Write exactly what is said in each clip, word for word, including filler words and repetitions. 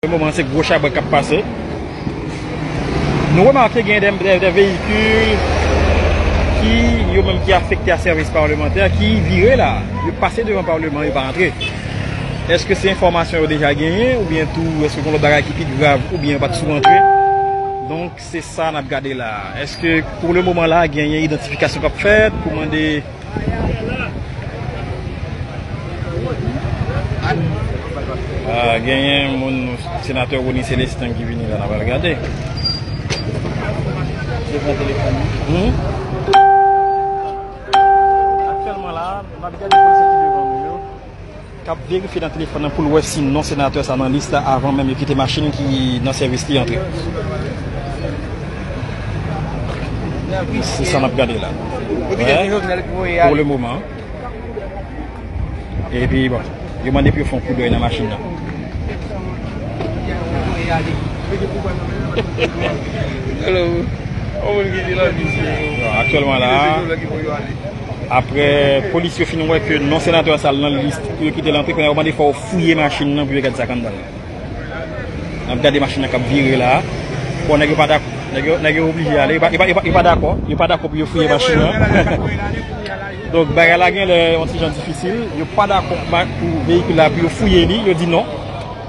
Pou le moman, se gwo chabrak k ap pase. Nou remake gen de, de, de veyikil ki, yo menm ki afekte a sèvis palemantè, ki vire la. Yo pase devan Palman, yo pa antre. Èske se enfòmasyon yo deja genyen, oubyen tou, èske gen lòt bagay ki pi grav, oubyen yo pa t sou antre? Donk, se sa n ap gade la. Èske, pou le moman la, genyen idantifikasyon k ap fèt pou mande Ah, genyen moun, senatè Rony Célestin ki vini la, n a pral gade. Hmm? Aktyèlman la, n ap gade polisye ki devan nou yo, k ap verifye nan telefòn nan pou l wè si non senatè sa nan lis la avan menm yo kite machin ki nan sèvis li antre. Se sa n ap gade la. Pou le moman. Epi, bon, yo mande pou yo fè yon koudèy nan machin nan. Hello. Yon moun ki di la misye. Bon, aktyèlman la, apre polis yo fin wè ke non senatè sa nan lis pou yo kite l antre, kounye a yo mande fò yo fouye machin nan pou yo gade sa k anndan l. N ap gade machin nan k ap vire la. Bon, nèg yo pa dakò. Nèg yo, nèg yo oblije ale. Yo pa, yo pa, yo pa, yo pa dakò. Yo pa dakò pou yo fouye machin nan. Donk, bagay la gen lè yon ti jan difisil. Yo pa dakò pou veyikil la, pou yo fouye li. Yo di non.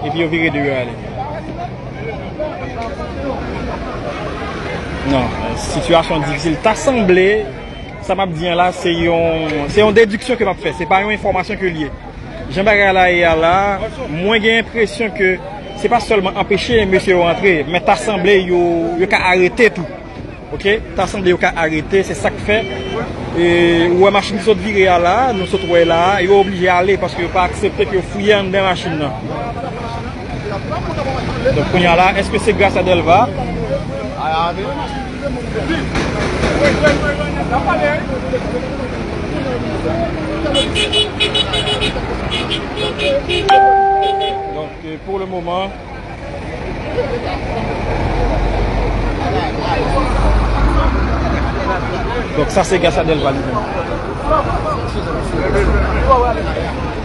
Epi yo vire deyò ale. Non, sitiyasyon difisil. Ta sanble, sa m ap di an la, se yon, se yon dediksyon ke m ap fè. Se pa yon enfòmasyon ke l ye. Jan bagay la ye a la, mwen gen enpresyon ke se pa sèlman anpeche mesye yo antre, men ta sanble yo, yo ka arete tou. Oke? Ta sanble yo ka arete, se sa k fè, e, ou wè machin ki sot vire a la, nou sot wè la, yo oblije ale paske yo pa aksepte ke yo fouye anndan machin nan. Donk, kounye a la, èske se gras a Delva? Donk, euh, pou le moman, donk, sa se Garcia Delva li menm.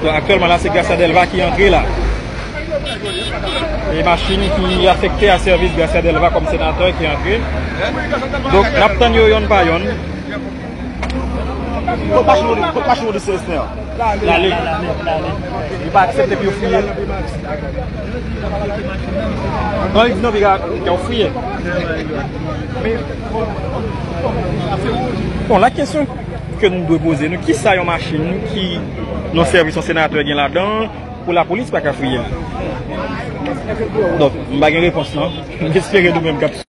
Donk, aktyèlman la, se Garcia Delva ki antre la. E machin ki afekte a sèvis Garcia Delva kòm senatè ki antre. Donk, n ap tann yo yonn pa yonn. Kot machin Rony, kot machin Rony Célestin an? L ale. Li pa aksepte pou yo fouye l. Non, li di non, piga, piga yo fouye. Bon, la kesyon ke nou dwe poze nou, kisa yon machin ki nan sèvis yon senatè gen ladan pou lapolis pa ka fouye l? Donk, m pa gen repons non. M espere nou menm k ap